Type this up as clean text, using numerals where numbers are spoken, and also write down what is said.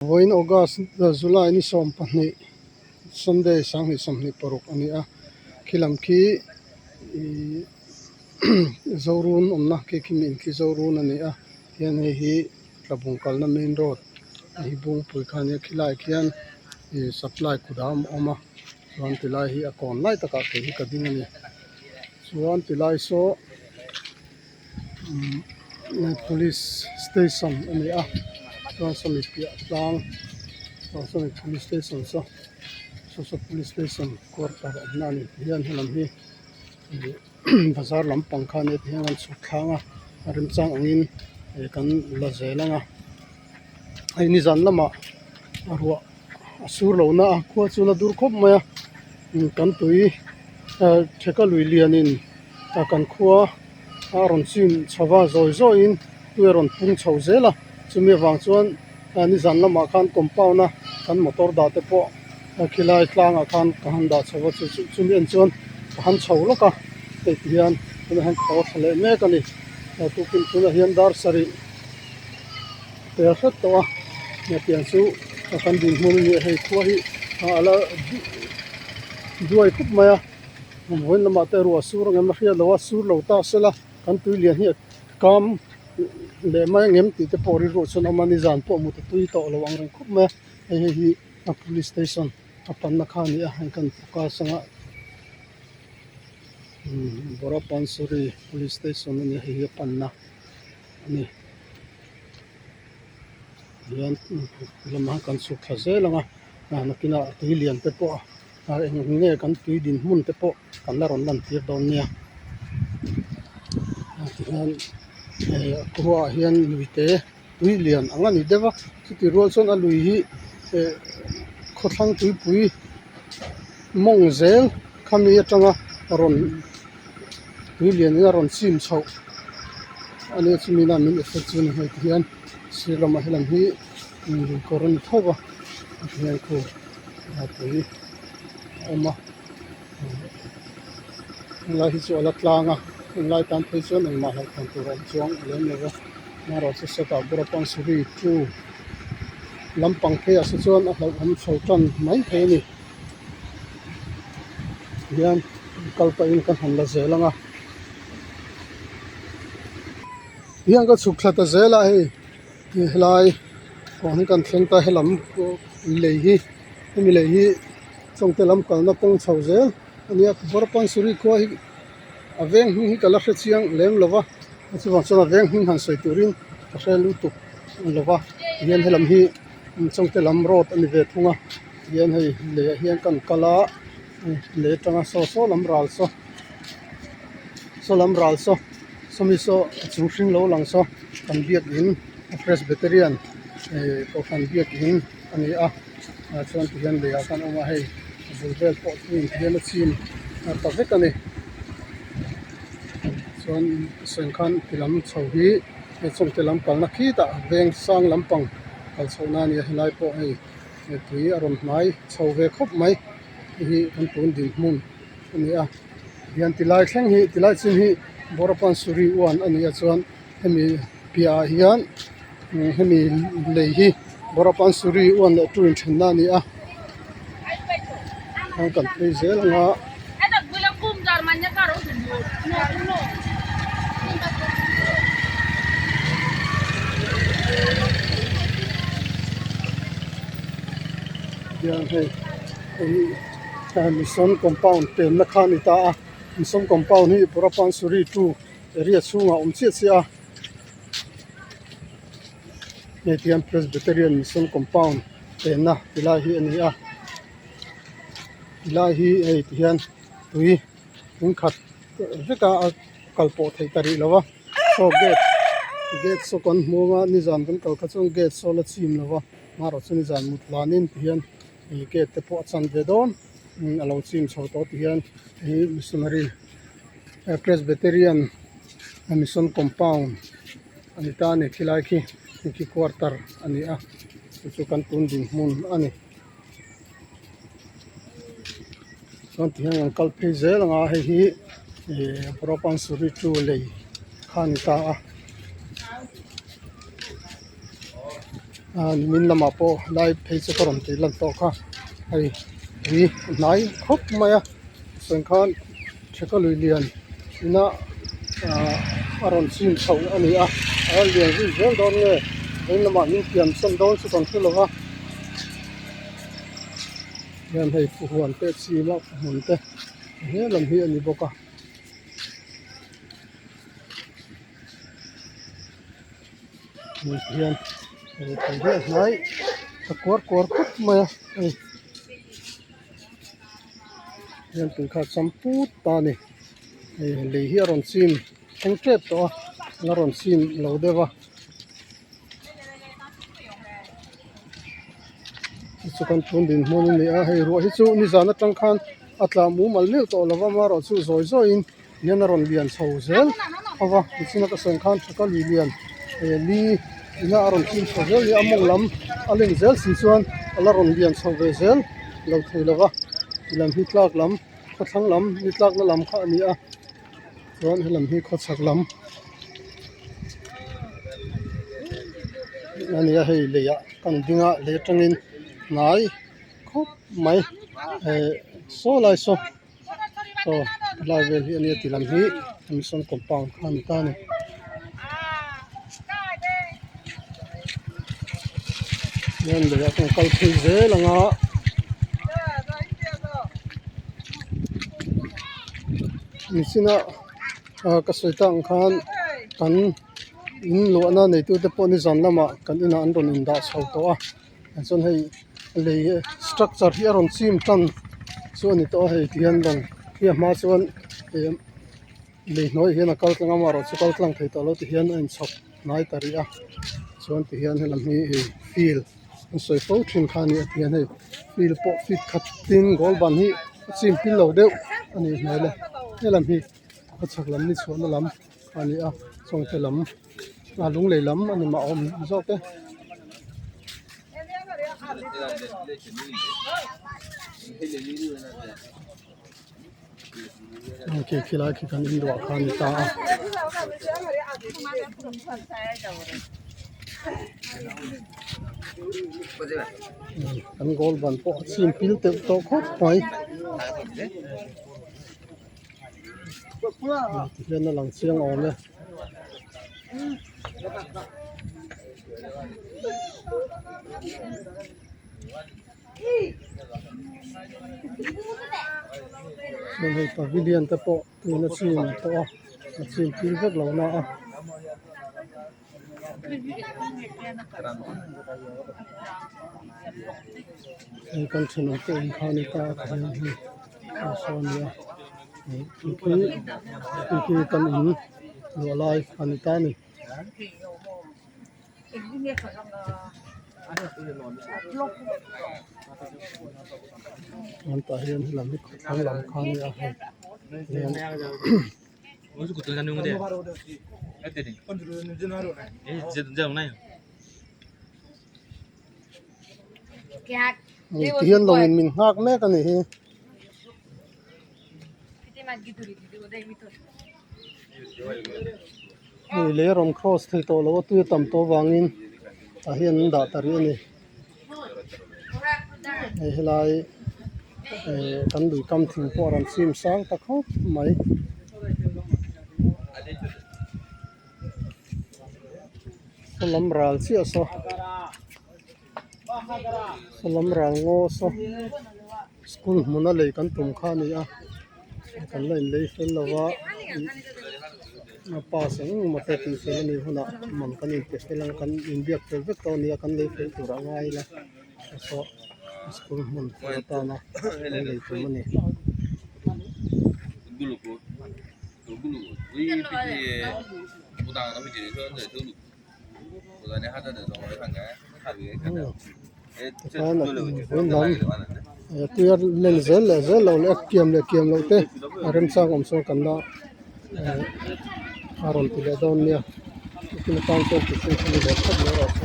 Vawiin August July ni 12 Sunday 2026 a ni a, khilam khi ihh Zorun awmna khi khi mi in khi Zorun a ni a hian hei hi Tlabung kalna main road hei hi Bungpui kha a nia khilaiah khian ih supply kudam a awm a chuan tilai hi a kawn lai takah kei hi ka ding a ni chuan tilai saw. Police station a ni a chuan sawmi piah tlang aw sawmi police station saw saw saw police station quarter awmna a ni ti hian helam hi ih bazar lampang kha a nia ti hian an chhuk thlang a a remchang angin ih kan la zel ang a hei nizan lamah ruah a sur lo na a khua chu la dur khawp mai a kan tui ah theka lui lianin ah kan khua a rawn chim chho va zawi zawiin tui a rawn pung chho zel a chumi avang chuan ah nizan lamah khan compound a kan motor dah te pawh khilai tlangah khan ka han dah chho va chu chu chumi en chuan ka han chho lawk a hei ti hian tunah hian ka haw thla leh mek a ni tukin tunah hian dar sarih tel hret tawh a hetiang chu kan dinhmun a ni a hei khua hi a la duai khup mai a vawiin lamah te ruah sur ang em a hriat loh a sur lo ta sela kan tui lian hi a kam leh mai ang em tih te pawh rilru ah chuan a awm a nizan pawh mut a tui tawh lo ang reng khup mai a hei hei hi a police station a panna kha a ni a hei kan focus anga umm Borapansuri police station a ni a hei hi a panna a ni. Hian lamah kan chhuk thla zel ang a ah nakinah tui lian te pawh ah eng ang nge kan tui dinhmun te pawh kan la rawn lan tir dawn nia ah tihian eh khua ah hian lui te tui lian ang a ni deuh a chutih rual chuan a lui hi eh khawthlang tuipui mawng zel khami atanga rawn. Tui lian in a rawn chim chhoh a nia chumi in a min effect chu a ni hei ti hian sir lamah helam hi lui kawr a ni tho va tihian khu a tui a awm a helai hi chu a la tlang a helai tan phei chuan engmah hlauhthawn tur a awm chuang lem lo va amaherawhchu sawtah Borapansuri two lampang pheiah saw chuan a hlauhawm chho tan mai thei a ni. Hian kal pahin ka han la zel ang a hian ka chhuk thla ta zel a hei helai kawng hi kan thleng ta helam lei hi hemi lei hi chawngte lam kalna kawng chho zel a nia Borapansuri khua hi a veng hming hi ka la hre chiang lem lo va chuvang chuan a veng hming han sawi turin ka hre lutuk lo va tihian helam hi chawngte lam road a ni ve thung a. Hian hei lei ah hian kan kal a lei atanga saw saw lam ral saw saw lam ral saw sawmi saw a chung hring lo lang saw kan biakin a presbyterian eh kohhran biakin a ni a ah chuan ti hian lei ah khan a awm a hei a bul vel pawh chu in ti hian a chim ta vek a ni chuan sawi khan ti lam chho hi hei chawngte lam kalna khitah veng sang lampang kal chhoh na a ni a helai pawh hei. Mipui a rawn hnai chho ve khawp mai hei hi kan tun dinhmun a ni a hian tilai thleng hi tilai chin hi Borapansuri uan a ni a chuan hemi piahah hian hemi lei hi Borapansuri uan leh tu inthenna a ni a chuan kan phei zel ang a. Hian hei hei mission compound penna kha a ni ta a mission compound hi Borapansuri two area chhungah a awm chiah chiah a hei tihian Presbyterian mission compound penna ti lai hi a ni a ti lai hi hei tihian tui in khat vek a a kal pawh theih ta rih lo va saw gate gate saw kan hmu anga nizan kan kal kha chuan gate saw la chim lo va amaherawh chu nizan mut hlanin tihian ih gate te pawh a chan ve dawn a lo chim chho tawh tihian hei missionary presbyterian mission compound a ni ta a ni khilai khi khi quarter a ni a chu chu kan tun dinhmun a ni. Chuan tihian an kal phei zel ang a hei hi ih Borapansuri two lei kha a ni ta a. ah nimin lamah pawh lai phei chu ka rawn tih lan tawh kha hei tui a hnai khawp mai a sawn khan theka lui lian ina ah a rawn chim chho a ni a a lian zui zel dawn nge veng lamah min pian sawn dawn chu kan hre lo va hian hei huan te chim a hmun te he lam hi a ni bawk a. Hian hei hi a hnai a kuar kuar khawp mai a hei hian tui kha a cham put ta a ni hei lei hi a rawn chim thleng tep tawh a la rawn chim lo deuh a chu chu kan tun dinhmun a ni a hei ruah hi chu nizan atang khan a tla mumal meuh tawh lo va amaherawhchu zawi zawiin hian a rawn lian chho zel hova tichhin a ka sawi ang khan thaka lui lian eh li ina a rawn chim chho zel a ni a mawng lam a len zel si chuan a la rawn lian chho ve zel lo thei lo va ti lam hi tlak lam khawthlang lam ni tlakna lam kha a ni a chuan helam hi khawchhak lam a ni a hei leiah kan ding a lei atangin hnai khawp mai eh saw lai saw. Aw helai vel hi ania ti lam hi mission compound kha a ni ta a ni. Hian lei ah chuan kal phei zel ang a nichina ah ka sawi tak ang khan kan in luahna neitute pawh nizan lamah kan inah an rawn indah chho tawh a. Chuan hei lei structure hi a rawn chim tan chu a ni tawh a hei ti hian lang hi a hma chuan ih lei hnuaiah hian a kal tlang a amaherawhchu kal tlang thei tawh lo ti hian a inchhawp hnai ta rih a chuan ti hian helam hi hei field an sawi fo thin kha a ni a ti hian hei field pawh feet khat tin goal ban hi a chim pil lo deuh a nih hmel e helam hi khawchhak lam ni chhuahna lam a ni a chawngte lam. A lunglei lam a ni mah awm zawk e. Khi khilai khi kan in luah kha a ni ta a. Kan goal ban pawh a chim pil teuh tawh khawp mai. Tihian a lang chiang awm e. Chuan hei pavilion te pawh tuna chim tawh a a chim pil vek lo na a. Hei kan thenawm te in kha a ni ta a tihian hei a saw a nia ih khi khi kan in luah lai a ni ta a ni. An tah hian helam hi khawthlang lam kha a ni a hei hian. Tihian lawngin min nghak mek a nih hi. Hei lei a rawn cross thei tawh lo a tui a tam tawh avangin tah hian an dah ta rih a ni. Hei helai eh kan lui kam thing pawh a rawn chim sang ta khawp mai. Saw lam ral chiah saw saw lam ral ngaw saw school hmuna lei kan tum kha a ni a kan la inlei fel lo va a pass engemaw te tih fel a nih hunah man kan inpe fel ang kan inbiak fel vek tawh a ni a kan lei fel tur a ngai ila saw school hmun tur atana kan lei tum a ni. Tikhan vawiin lam tui a len zel leh zel loh leh a kiam leh kiam loh te a remchang awm chuan kan la a rawn ti leh dawn nia tin atan chuan ti chhung chu ni leh phawt mai rawh se.